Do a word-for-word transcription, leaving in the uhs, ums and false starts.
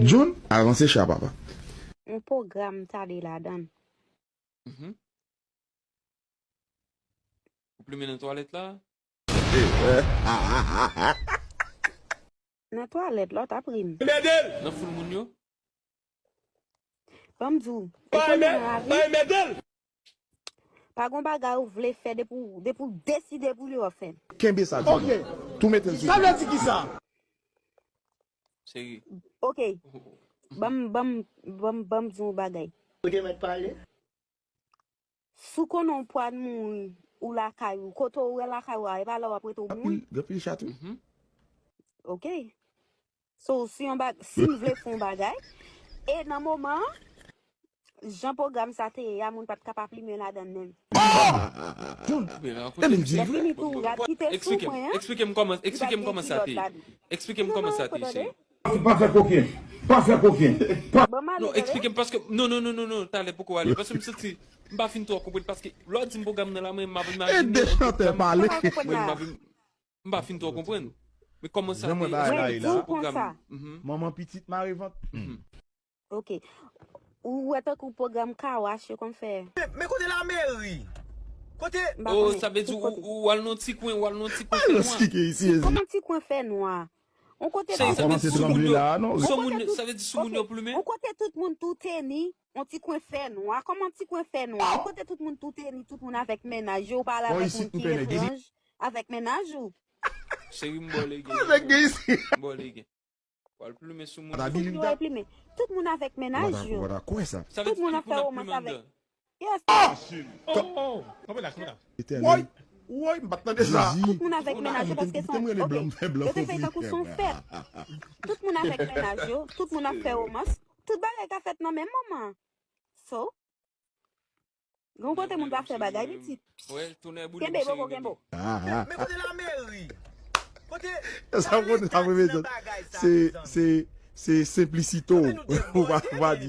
Jun, avanse cha, papa. Yon pwogram m t ale ladan l. Mhm. Ou plimen nan twalèt la? Nan twalèt, lòt ap ri m. Nan foul moun yo? Ban m di w, ou konnen nan lavi, pa gon bagay ou vle fè depi w, depi w deside pou li w ap fè l. Kenbe sa, Jun. Tou mete l sou. Sa vle di kisa? Seri. Ok. Ban m, ban m, ban m, ban m di w yon bagay. Ou te mèt pale. Si w konnen w pral mouri, ou lakay ou, kote w wè lakay ou a, e pa la w ap rete w mouri. Anpil, anpil chat, wi. Mhm. Ok. So, si yon bag, si m vle fè yon bagay, e nan moman an, jan pwogram sa te ye a, moun pa t ka pa plimen ladan l menm. Men rakonte m. Lè fini tou, y ap kite sou Eksplike m, mwen an. Eksplike m kòman, eksplike m kòman sa te ye. Eksplike m kòman sa te ye, seri. Pa fè koken. Pa fè koken. Ban m ale. Non, eksplike m paske, non, non, non, non, non, talè poko ale. Paske m santi, m pa fin twò konprann paske lè w di m pwogram nan la, mwen, m ap imajine. Ede chantè pale. Mwen, m ap im- m pa fin twò konprann. Men kòman sa te ye? Mwen, di w konsa. Manman pitit mare vant. Ok. Ou wè tankou pwogram kawash yo konn fè. Men kote lameri? Kote? M pa Oh, konnen. Sa vle di ou, ou al nan ti kwen, ou al nan ti kwen Al fè nan nwa. Sike isi, ezi. Kòman ti kwen fè nwa? On kote Sa, tou. Sa vle di Kòmanse sou moun tranble yo. La, non. Sou moun yo, sa vle di sou moun yo plimen. On kote tout moun tou teni, on ti kwen fè nwa. Kòman ti kwen fè nwa? On kote tout moun tou teni, tout moun avèk mennaj yo, ou pale Bon, avèk isi moun ki nou pè nèg. etranj, avèk mennaj ou. Seri, m bò legen. Nèg gen isi. M bò legen. Wal plimen sou moun. Adabi Tout moun avèk mennaj yo. Wada kwè sa. Sa vle Tout moun di ap fè tout romans moun ap avèk. plimen. Yes. Oh, oh, kanpe la, kanpe la. Etènèl. Woy, woy, m pa t tande sa. Tout moun avèk mennaj yo paske se Te mwen yon, blan, ok. fè blan Yo te fò fè tankou se yon fè. Fèt. Tout moun avèk mennaj yo, tout moun ap fè romans, tout bagay ka fèt nan menm moman. So, gon kote moun pa fè bagay pitit. Wè, tounen boule Kenbe, misye Boko, kenbe. kenbe. Ah, ah. Men kote lameri? Kote? Sa mwen, sa mwen bezwen. Se, se, se senplisito. Ou pa, ou pa di.